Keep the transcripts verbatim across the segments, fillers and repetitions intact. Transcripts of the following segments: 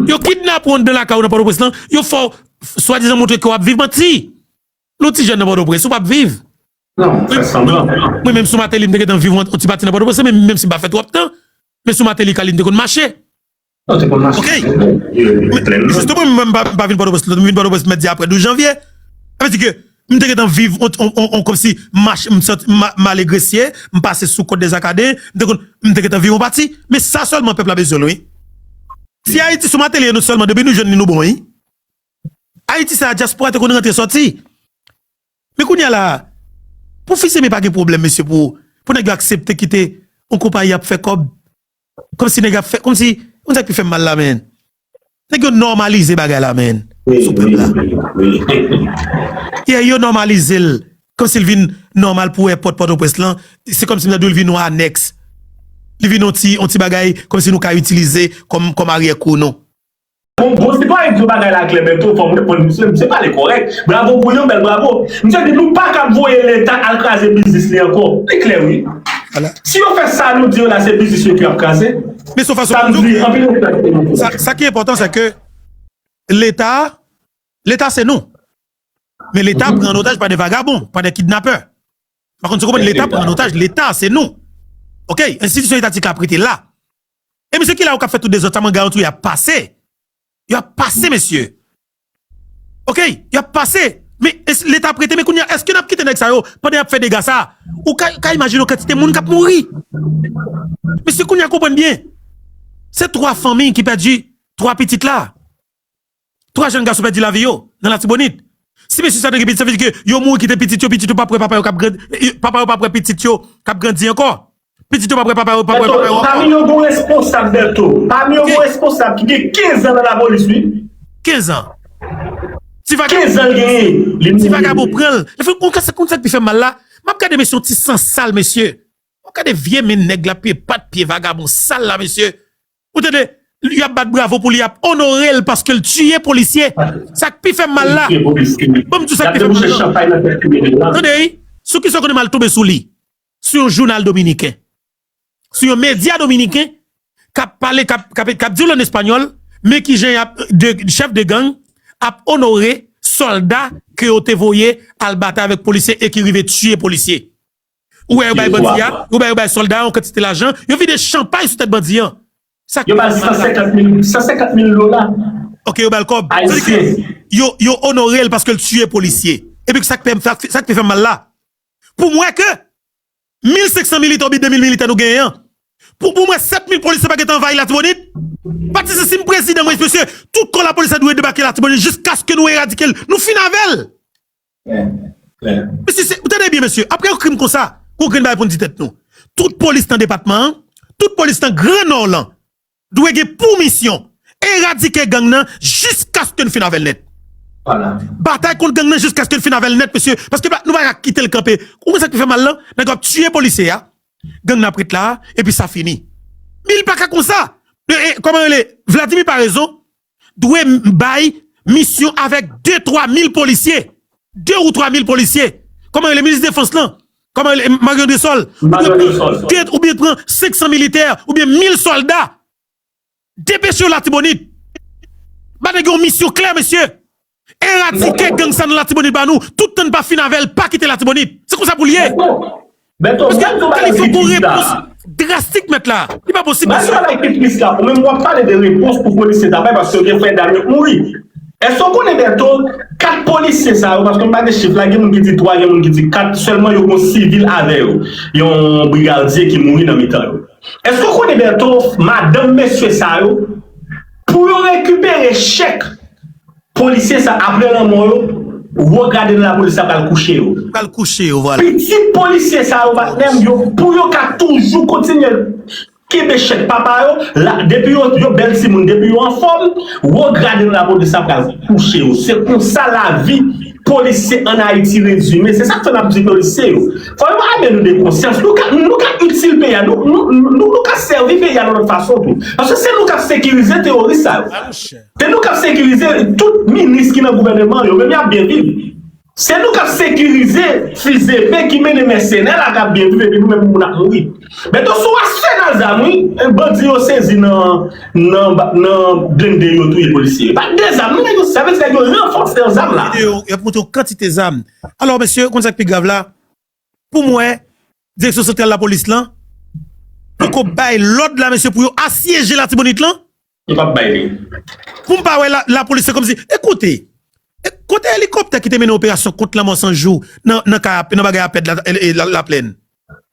Yo kidnape w anndan lakay ou nan Pòtoprens lan, yo fè w swadizan montre ke w ap viv, manti. Lè w ti jèn nan Pòtoprens, ou p ap viv. Mwen menm sou Mateli, m te gentan viv yon ti pati nan Pòtoprens, menm, menm si m pa fè twòp tan, men sou Mateli, Kali, m te konn mache. Ok. Jistèman, mwen menm, m pa, m pa vin Pòtoprens, m vin Pòtoprens mèdi apre douz janvye. Sa vle di ke m te gentan viv, on, on, on, on, kòmsi, m mache, m sòti, m, m ale Gresye, m pase sou Kòt dè Zakaden, m te konn, m te gentan viv yon pati. Men sa sèlman pèp la bezwen l, wi. Si Ayiti sou Mateli, nou sèlman, depi nou jwenn li, nou bon, wi. Ayiti sa, dyaspora te konn rantre sòti. Men kounye a la, pou Fils-Aimé pa gen pwoblèm, mesye, pou, pou nèg yo aksepte kite yon konpayi ap fè kòb. Kòmsi nèg ap fè, kòmsi, ou konn sa k pi fè m mal la, men. Nèg yo nòmalize bagay la, men, sou pèp la. Yeah, yo nòmalize l. Kòmsi l vin nòmal pou èpòt Pòtoprens lan. Se kòmsi m ta di w l vin yon anèks. Li vin yon ti, yon ti bagay, kòmsi nou ka itilize kòm, kòm aryèkou nou. Bon, bon, se pa yon bagay la klè, Bèto, fò m reponn misye, misye pale kòrèk. Bravo pou li, yon bèl bravo. Misye di nou pa kab voye Leta al kraze biznis li ankò. Li klè, wi. Si yo fè sa nou di yo la, se biznis yo ki ap kraze. Men se yon fason pou nou di, sa, sa ki enpòtan, se ke Leta, Leta se nou. Men Leta pran an otaj pa de vagabon, pa de kidnapè. Pa konn si w konprann, Leta pran an otaj, Leta se nou. Ok, enstitisyon etatik la ap rete la. E misye ki la yo k ap fè tout dezòd sa, mwen garanti w y ap pase. Y ap pase, mesye. Ok, y ap pase. Men Leta ap rete, men kounye a, èske n ap kite nèg sa yo pandan y ap fè dega sa? Ou ka, ka imajine yon kantite moun k ap mouri. Mesye, kounye a, konprann byen. Se twa fanmi ki pèdi twa pitit la. Twa jèn gason pèdi lavi yo nan Latibonit. Si mesye sa te gen pitit, sa vle di ke yo mouri kite pitit yo, pitit yo p ap wè papa yo k ap grandi, papa yo p ap wè pitit yo k ap grandi ankò. Pitit yo p ap wè papa yo, p ap wè papa yo ankò. Pami yo gon responsab, Bèto. Pami yo gon responsab ki gen kenz an nan lapolis, wi. Kenz an. Ti vagabon pran l. Ti vagabon pran l. Konn sa k pi fè m mal la? M ap gade mesye yon ti san sal, mesye. W ap gade vye men nèg la, pye pat, pye vagabon sal la, mesye. Ou tande, y ap bat bravo pou li, y ap onore l paske l tiye polisye. Sa k pi fè m mal la. Ban m di w sa k pi fè m mal la. Tande, wi, sou kisa w konnen m al tonbe sou li? Sou yon jounal dominiken. Sou yon medya dominiken k ap pale, k ap, k ap, k ap di w l an espanyòl, men kijan y ap, de, chèf de gang ap onore sòlda ke yo te voye al batay avèk polisye e ki rive tiye polisye. Ou wè yo bay bandi a, yo bay, yo bay sòlda a yon kantite lajan, yo vide chanpay sou tèt bandi an. Sa k pi fè m mal la. Yo ba l san senkant mil, san senkant mil dola. Ok, yo ba l kòb. Sa vle di ke yo, yo onore l paske l tiye polisye. Epi sa k fè, sa k fè m mal la. Pou m wè ke mil senk san militè oubyen de mil militè nou genyen an. Pou, pou m wè sèt mil polisye pa gentan anvayi Latibonit. Patisye, si m prezidan, mwen, mesye, tout kò lapolis la dwe debake Latibonit jiskaske nou eradike l. Nou fin avè l. Mesye, se, ou tande byen, mesye, apre yon krim konsa, gon grenn bagay pou n di tèt nou. Tout polis nan depatman an, tout polis nan Gran Nò lan, dwe gen pou misyon eradike gang nan jiskaske n fin avè l nèt. Batay kont gang nan jiskaske n fin avè l nèt, mesye, paske nou pa ka kite l kanpe. Ou konn sa k pi fè mal lan? Nèg yo ap tiye polisye a, gang nan ap ret la, epi sa fini. Men li pa ka konsa. E, e, kòman rele? Vladimir Paraison dwe bay misyon avèk de, twa mil polisye. De ou twa mil polisye. Kòman rele? Minis defans lan. Kòman rele? Mario Andresol. Ou dwe pran de, oubyen pran senk san militè, oubyen mil sòlda. Depeche yo Latibonit. Ba nèg yo yon misyon klè, mesye. Eradike gang sa nan Latibonit ba nou. Tout tan n pa fin avè l, pa kite Latibonit. Se konsa pou l ye. Paske Kalifòm gon repons drastik, mèt la. Li pa posib, mesye. Ou menm w ap pale de repons pou polisye ta bay paske yo gen frè dam yo k mouri. Èske w konnen, Bèto, kat polisye sa yo, paske m pa gen chif la, gen moun ki di twa, gen moun ki di kat, sèlman yo gon sivil avè yo. Yon brigadye ki mouri nan mitan yo. Èske w konnen, Bèto, madanm mesye sa yo, pou yo rekipere chèk polisye sa, apre lanmò yo, wo grade nan lapolis la pral kouche yo. Pral kouche yo, vwala. Pitit polisye sa yo, patnè m, yo, pou yo ka toujou kontinye kenbe chèk papa yo, la, depi yo, yo bèl timoun, depi yo anfòm, wo grade nan lapolis la pral kouche yo. Se konsa lavi polisye ann Ayiti rezime. Se sa k fè n ap di polisye yo, fò yo ame nou de konsyans. Nou ka, nou ka itil peyi a, nou, nou, nou, nou ka sèvi peyi a nan lòt fason tou. Paske se nou k ap sekirize teworis sa yo. Se nou k ap sekirize tout minis ki nan gouvèneman yo, menm y ap byen viv. Se nou k ap sekirize Fils-Aimé ki mennen mèsenè la k ap byen viv epi nou menm moun ap mouri. Bèto, si w aswè n al zam, wi. Bandi yo sezi nan, nan, nan blende yo touye polisye. Pa de zam, non, nèg yo, sa vle di nèg yo ranfòse nan zam la. Yo, y ap montre yon kantite zam. Alò, mesye, konn sa k pi grav la? Pou m wè, direksyon santral lapolis lan poko bay lòd la, mesye, pou yo asyeje Latibonit lan. Yo p ap bay li. Pou m pa wè la, lapolis, se kòmsi, ekoute, e, kote elikoptè ki te mennen operasyon kont Lanmò San Jou nan, nan kay ap-, nan bagay Apèd la, e, e, la, Laplèn?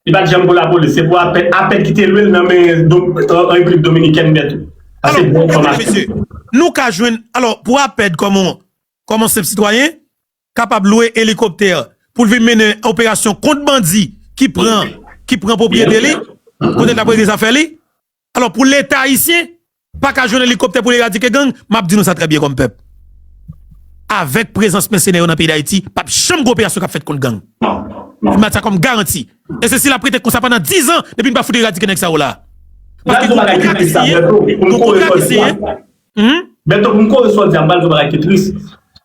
Li pa t janm pou lapolis, se pou Apèd, Apèd ki te lwe l nan men do-, an Repiblik Dominikèn nèt. Sa se bon enfòmasyon. Alò, mesye, nou ka jwenn, alò, pou Apèd kòman, kòman senp sitwayen, kapab lwe elikoptè pou l vin mennen operasyon kont bandi ki pran, ki pran pwopriyete li, kote l t ap regle zafè li. Alò, pou Leta ayisyen pa ka jwenn elikoptè pou l eradike gang, m ap di nou sa trè byen kòm pèp. Avèk prezans mèsenè yo nan peyi Dayiti, p ap janm gen operasyon k ap fèt kont gang. M ba sa kòm garanti. E se si l ap rete konsa pandan diz an, depi n pa fout eradike nèg sa yo la. Paske gon kontra ki siyen, gon kontra ki siyen. Bèto, pou m kore sa w di a, m pral di yon bagay ki tris.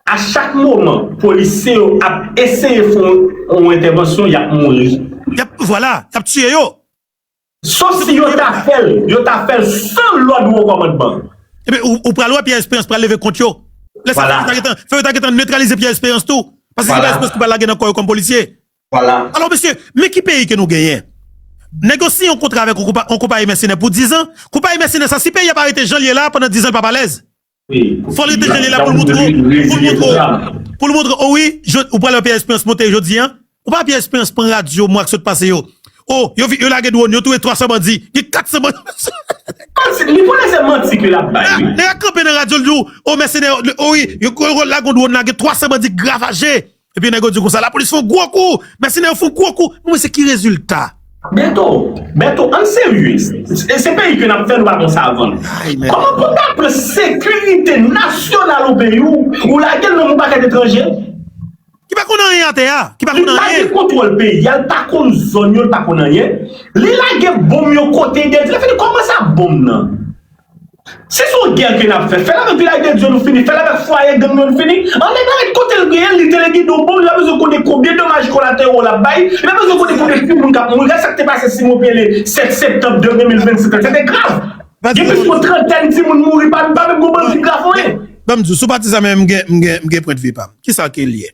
A chak moman, polisye yo ap eseye fè yon, yon entèvansyon, y ap mouri. Y ap, vwala, y ap tiye yo. Sof si yo ta fè l, yo ta fè l san lòd wo kòmandman. Ebyen, ou, ou pral wè Pyè Esperyans pral leve kont yo. Lè sa, fò yo ta gentan, fò yo ta gentan netralize Pyè Esperyans tou. Paske se Pyè Esperyans ki pral lage nan kò yo kòm polisye. Vwala. Alò, mesye, men ki peyi ke nou genyen? Nèg yo siyen yon kontra avèk yon konpa-, yon konpayi mèsenè pou diz an. Konpayi mèsenè sa, si peyi a pa rete jan l ye la, pandan diz an, l p ap alèz. Wi. Fò l rete jan l ye la pou l montre w, pou l montre w, pou l montre w, o wi, ou pral wè Pyè Esperyans monte jodi a. Ou pa Pyè Esperyans pran radyo mwa k sot pase yo. O, yo, yo lage dwòn, yo touye twa san bandi, gen kat san bandi. Li konnen se manti ke l ap bay, wi. Nèg la kanpe nan radyo, l di w, o, mèsenè, o wi, yo, yo lage yon dwòn la, gen twa san bandi gravaje. Epi nèg yo di konsa, lapolis fè yon gwo kou, mèsenè yo fè yon gwo kou. Mwen, se ki rezilta? Bèto, Bèto, ann serye. Se, se peyi ke n ap fè, nou pa konn sa vann. Kòman pou n ta pran sekirite nasyonal yon peyi w, ou lage l nan men yon pakèt etranje? Ki pa konn anyen atè a, ki pa konn anyen. Li pa gen kontwòl peyi a, li pa konn zòn yo, li pa konn anyen. Li lage bonm yo kote de, lè fini kòmanse ap bonm nan. Si se yon gè ke n ap fè, fè l avèk Vilaj de Dye nou fini, fè l avèk fwaye gang nou fini. Ann nèg la ret kote l ye, li telegide w bon, li pa bezwen konnen konbyen domaj kolatero l ap bay, li pa bezwen konnen konbyen timoun k ap mouri. Gad sa k te pase Simon Pele sèt septanm de mil vennsenk la, se te grav. Gen plis ke trantèn timoun mouri, pa, pa menm gon bandi grafonnen. Ban m di w, sou pati sa menm, m gen, m gen, m gen pwendvi pa m. Kisa ke l ye?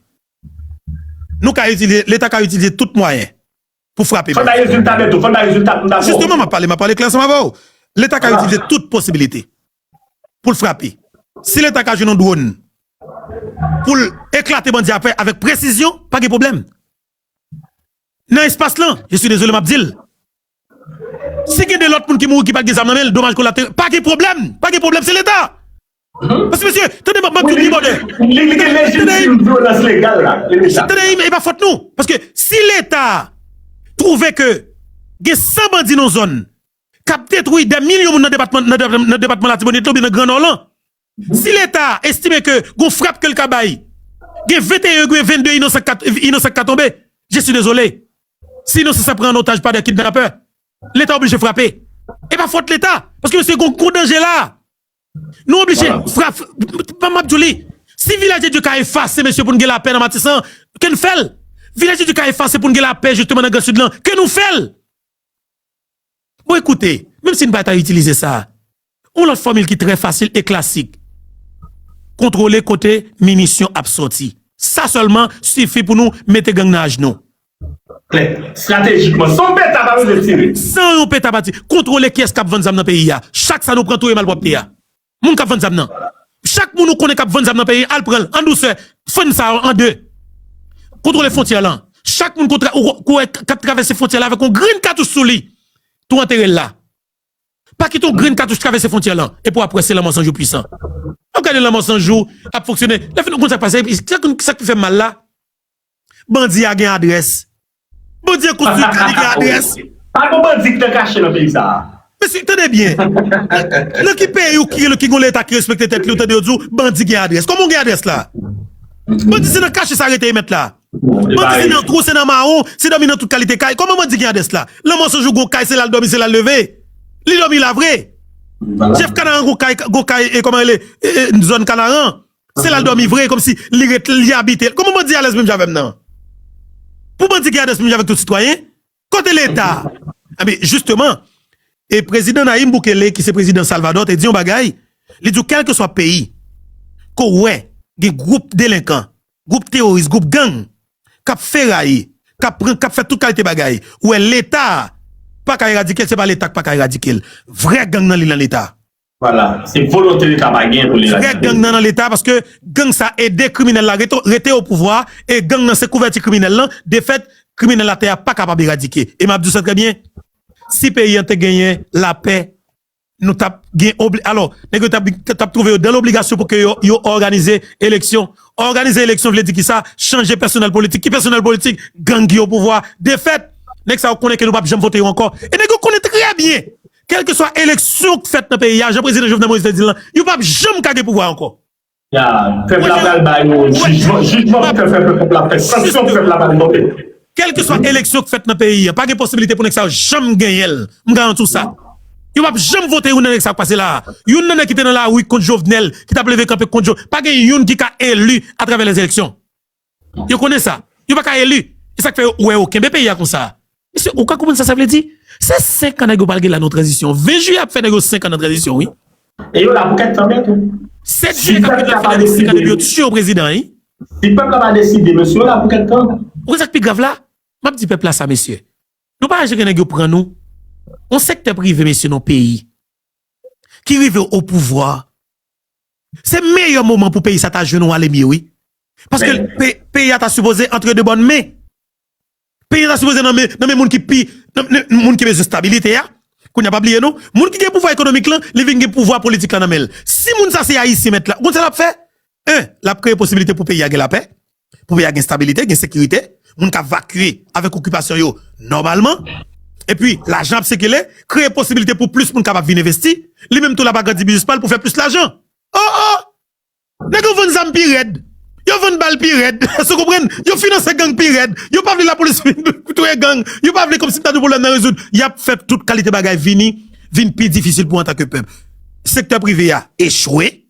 Nou ka itilize, Leta ka itilize tout mwayen pou frape bandi. Fò n bay rezilta, Bèto, fò n bay rezilta pou n dakò. Jisteman, m ap pale, m ap pale klè ansanm avè w. Leta ka itilize tout posibilite pou l frape. Si Leta ka jwenn yon dwòn pou l eklate bandi a pè avèk presizyon, pa gen pwoblèm. Nan espas lan, je suis désolé, m ap di l. Si gen de lòt moun ki mouri ki pa t gen zam nan men l, domaj kolatero, pa gen pwoblèm, pa gen pwoblèm, se Leta. Paske, mesye, tande, m ap, m ap di w pi bòdè. Li, li te lejitim vyolans legal la, e Leta. Tande, e pa fòt nou. Paske si Leta twouve ke gen san bandi nan zòn k ap detwi dè milyon moun nan depatman, nan depatman, nan depatman Latibonit la oubyen nan Gran Nò lan, si Leta estime ke gon frap ke l ka bay, gen venteyen oubyen vennde inosan k ka, inosan k ka tonbe, je suis désolé. Si inosan sa pran an otaj pa dè kidnapè, Leta oblije frape. E pa fòt Leta, paske, mesye, gon gwo danje la. Nou oblije frape. M ap di w li. Si Vilaj de Dye ka efase, mesye, pou n gen lapè nan Matisan, ke n fè l. Vilaj de Dye ka efase pou n gen lapè, jisteman, nan Gran Sid lan, ke nou fè l. Bon, ekoute, menm si n pa ta itilize sa, yon lòt fòmil ki trè fasil e klasik, kontwole kote minisyon ap sòti. Sa sèlman sifi pou nou mete gang nan ajnou. Klè. Estratejikman, san yon peta pa bezwen tire. San yon peta pa tire. Kontwole kiyès k ap vann zam nan peyi a. Chak sa nou pran touye malpwòpte a. Moun k ap vann zam nan. Chak moun ou konnen k ap vann zam nan peyi, al pran l an dousè. Fann sa yo an de. Kontwole fwontyè lan. Chak moun kontra, ou, ou, ou, k ap travèse fwontyè la avèk yon grenn katouch sou li, tou antere l la. Pa kite yon grenn katouch travèse fwontyè lan. Epi w ap wè se Lanmò San Jou pwisan. W ap gade Lanmò San Jou ap fonksyone. Lè fini, ou konn sa k pase, epi sa k, sa k fè m mal la? Bandi a gen adrès. Bandi an konstwi kay, li gen adrès. Pa gon bandi ki t kache nan peyi sa a. Mesye, tande byen. Nan ki peyi ou ki, ki gon Leta ki respekte tèt li, ou tande yo di w, bandi gen adrès? Kòman w gen adrès la? Bandi se nan kache sa rete, e mèt la. Bandi se nan twou, se nan mawon, se dòmi nan tout kalite kay. Kòman bandi gen adrès la? Lanmò San Jou gon kay, se la l dòmi, se la l leve. Li dòmi la vre. Jèf Kanaran gon kay, gon kay, e kòman rele, e, e, zòn Kanaran. Se la l dòmi vre, kòmsi li ret, li abite. Kòman bandi alèz menm jan avè m nan? Pou bandi gen adrès menm jan avèk tout sitwayen? Kote Leta? Enben, jisteman, E prezidan Nayib Bukele, ki se prezidan Salvadò, te di yon bagay, li di w kèlkeswa peyi ke w wè gen gwoup delenkan, gwoup teworis, gwoup gang, k ap feraye, k ap pran, k ap fè tout kalite bagay, ou wè Leta a pa ka eradike l, se pa Leta k pa ka eradike l. Vrè gang nan li nan Leta. Vwala, se volonte Leta pa gen pou l eradike. Vrè gang nan nan Leta, paske gang sa ede kriminèl la rete, rete o pouvwa, e gang nan se kouvèti kriminèl lan, defèt, kriminèl latè a pa kapab eradike. E m ap di w sa trè byen, si peyi an te genyen lapè, nou t ap gen obli, alò, nèg yo t ap, t ap twouve yo dan lobligasyon pou ke yo, yo òganize eleksyon. Òganize eleksyon vle di ki sa? Chanje pèsonèl politik. Ki pèsonèl politik? Gang ki o pouvwa. Defèt, nèg sa yo konnen ke nou p ap janm vote yo ankò. E nèg yo konnen trè byen, kèlkeswa eleksyon k fèt nan peyi a, jan prezidan Jovenel Moïse te di l lan, yo p ap janm ka gen pouvwa ankò. Ya, pèp la pral ba yo jijman, jijman pou fè, fè pèp la fè sanksyon pou pèp la pa vin vote. Kèlkeswa eleksyon k fèt nan peyi a, pa gen posibilite pou nèg sa yo janm genyen l. M garanti w sa. Yo p ap janm vote youn nan nèg sa k pase la a. Youn nan nèg ki te nan lari kont Jovenel, ki t ap leve kanpe kont Jovenel, pa gen youn ki ka eli atravè lèzeleksyon. Yo konnen sa. Yo pa ka eli. E sa k fè yo, ou wè yo kenbe peyi a konsa. Mesye, ou ka konprann sa sa vle di? Se senk an nèg yo pral gen la nan tranzisyon. Ven jiyè ap fè nèg yo senk an nan tranzisyon, wi. E yo la pou kèk tan byen tou. Sèt jiyè k ap vin nan fè nèg yo senk an depi yo tiye yon prezidan, wi. Si pèp la pa deside, mesye, yo la pou kèk tan. Ou konn sa k pi grav la? M ap di pèp la sa, mesye. Nou pa aje ke nèg yo pran nou. Yon sektè prive, mesye, nan peyi ki rive o pouvwa, se meyè moman pou peyi sa ta jwenn yon alemye, wi. Paske pe, peyi a ta sipoze antre de bòn men. Peyi a ta sipoze nan men, nan men moun ki pi, nan, nan, moun ki bezwen stabilite a. Kounye a pa bliye non, moun ki gen pouvwa ekonomik lan, li vin gen pouvwa politik la nan men l. Si moun sa se Ayisyen mèt la, ou konn sa l ap fè? En, l ap kreye posibilite pou peyi a gen lapè, pou peyi a gen stabilite, gen sekirite, moun ka vakye avèk okipasyon yo nòmalman. Epi, lajan ap sikile, kreye posibilite pou plis moun kapab vin envesti. Li menm tou l ap agrandi biznis pa l pou fè plis lajan. Oh, oh! Nèg yo vann zam pi rèd. Yo vann bal pi rèd. Èske w konprann? Yo finanse gang pi rèd. Yo pa vle lapolis vin touye gang. Yo pa vle kòmsi ta gen pwoblèm nan rezoud. Y ap fè tout kalite bagay vini, vin pi difisil pou antanke pèp. Sektè prive a echwe.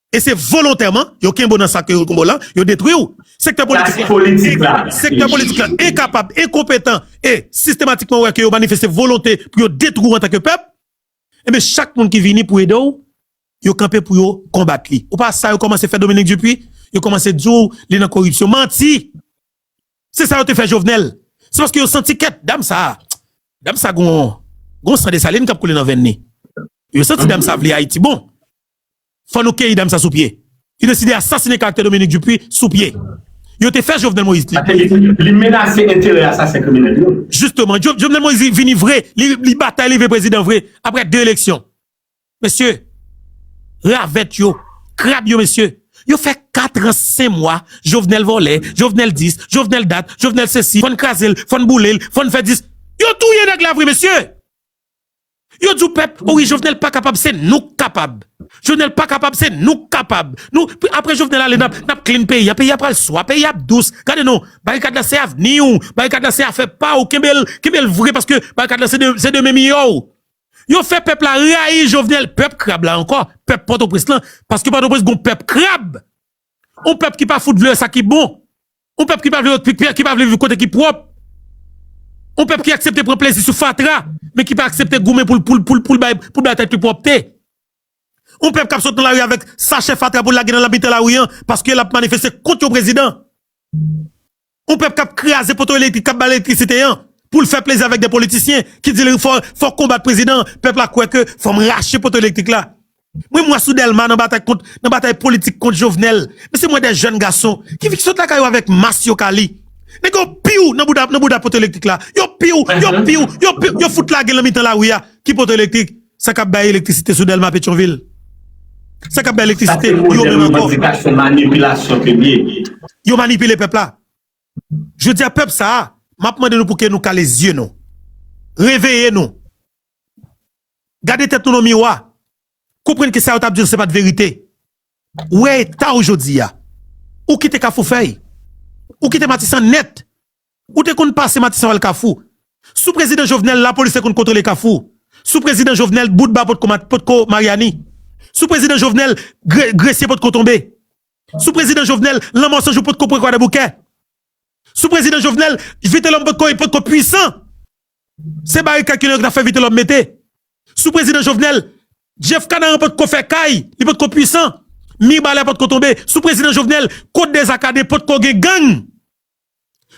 E se volontèman, yo kenbe w nan sa ke yo kenbe w lan, yo detwi w. Sektè politik la, sektè politik la enkapab, enkonpetan, e sistematikman wè ke yo manifeste volonte pou yo detwi w antanke pèp. Enben, chak moun ki vini pou ede w, yo kanpe pou yo konbat li. Ou pa sa yo kòmanse fè Dominique Dupuy? Yo kòmanse di w li nan koripsyon. Manti! Se sa yo te fè Jovenel. Se paske yo santi kèt, dam sa, dam sa gon, gon san Desalin k ap koule nan venn li. Yo santi dam sa vle Ayiti bon. Fò nou keyi dam sa sou pye. Yo deside asasinen karaktè Dominique Dupuy sou pye. Yo te fè Jovenel Moïse li. Paske li, li menase enterè asasen kriminèl yo. Jisteman, Jo- Jovenel Moïse vini vre, li, li batay, li vle prezidan vre, apre de eleksyon. Mesye, ravèt yo, krab yo, mesye. Yo fè kat an senk mwa, Jovenel vòlè, Jovenel dis, Jovenel dat, Jovenel sesi, fò n kraze l, fò n boule l, fò n fè dis. Yo touye nèg la vre, mesye. Yo di w pèp, o wi, Jovenel pa kapab, se nou k kapab. Jovenel pa kapab, se nou k kapab. Nou, apre Jovenel ale, n ap, n ap clean peyi a. Peyi a pral swa, peyi a ap dous. Gade non, barikad la se avni w. Barikad la se afè pa w. Kenbe l, kenbe l vre, paske barikad la se de, se demen miyò w. Yo fè pèp la rayi Jovenel, pèp krab la ankò, pèp Pòtoprens lan, paske Pòtoprens gon pèp krab. Yon pèp ki pa fout vle sa ki bon. Yon pèp ki pa vle, ki, ki pa vle viv kote ki pwòp. Yon pèp ki aksepte pran plezi sou fatra, men ki pa aksepte goumen pou l, pou l, pou l, pou l bay, pou l bay tèt li pwòpte. Yon pèp k ap sot nan lari avèk sachè fatra pou l lage nan mitan lari an, paske l ap manifeste kont yon prezidan. Yon pèp k ap kraze poto elektrik k ap bay elektrisite an pou l fè plezi avèk de politisyen ki di l fò, fò konbat prezidan an. Pèp la kwè ke fò m rache poto elektrik la. Mwen, m wè sou Dèlma nan batay kont, nan batay politik kont Jovenel. Men se mwen de jèn gason ki vin sot lakay yo avèk mas yo kali. Nèg yo piw nan bouda, nan bouda poto elektrik la. Yo piw, yo piw, yo piw, yo fout lage l nan mitan lari a. Ki poto elektrik? Sa k ap bay elektrisite sou Dèlma Petyonvil. Sa k ap bay elektrisite, yo menm ankò. Yo manipile pèp la. Jodi a, pèp sa a, m ap mande nou pou ke nou kale zye nou. Reveye nou. Gade tèt nou nan miwa. Konprann ke sa yo t ap di nou se pa t verite. Wè eta w jodi a. Ou kite Kafou Fèy. Ou kite Matisan nèt. Ou te konn pase Matisan al Kafou. Sou prezidan Jovenel, lapolis te konn kontwole Kafou. Sou prezidan Jovenel, Boutba potko, potko Maryani. Sou prezidan Jovenel, Gre- Gresye potko tonbe. Sou prezidan Jovenel, Lanmò San Jou potko pran Kwadèboukè. Sou prezidan Jovenel, Vitelòm potko, potko pwisan. Se barikad ke nèg yo t ap fè Vitelòm mete. Sou prezidan Jovenel, Jeff Canaran potko fè kay, li potko pwisan. Mibalè potko tonbe. Sou prezidan Jovenel, Côte des Arcadins potko gen gang.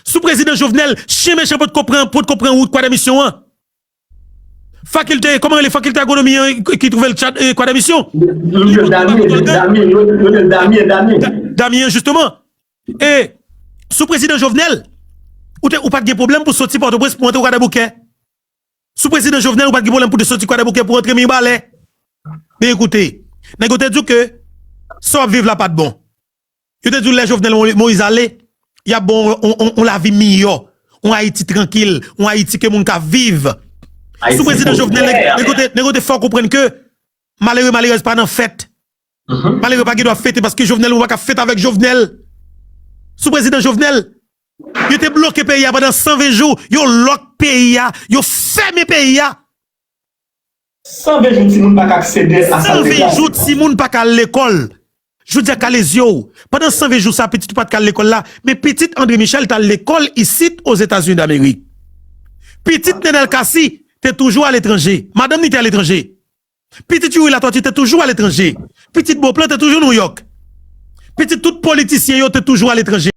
Sou prezidan Jovenel, chen mechan potko pran, potko pran wout Kwadèmisyon an. Fakilte, kòman rele, fakilte agwonomi an ki twouve l Tchad, eh, Kwadèmisyon. Yo rele Damien, Damien, yo rele Damien, Damien. Da-, Damien, jisteman. E sou prezidan Jovenel, ou te, ou pa t gen pwoblèm pou soti Pòtoprens pou antre Kwadèboukè. Sou prezidan Jovenel, ou pa t gen pwoblèm pou te soti Kwadèboukè pou antre Mibalè. Men ekoute, nèg yo te di w ke sa w ap viv la pa t bon. Yo te di w lè Jovenel Mo-, Moïse ale, y ap bon on, on, on lavi miyò, on Ayiti trankil, on Ayiti ke moun ka viv. Sou prezidan Jovenel, nèg, nèg yo te, nèg yo te fè w konprann ke malere, malerèz pa nan fèt. Malere pa gen dwa fete paske Jovenel, ou pa ka fete avèk Jovenel. Sou prezidan Jovenel, yo te bloke peyi a pandan san ven jou, yo lòk peyi a, yo fèmen peyi a. San ven jou timoun pa ka aksede a sa. San ven jou timoun pa ka al lekòl. Jodi a kale zye w. Pandan san ven jou sa, pitit ou pa t ka al lekòl la, men pitit André Michel t al lekòl isit Ozetazini Damerik. Pitit Nenel Cassy te toujou aletranje. Madanm li te aletranje. Pitit Youri Latortue te toujou aletranje. Pitit Beauplan te toujou Nouyòk. Pitit tout politisyen yo te toujou aletranje.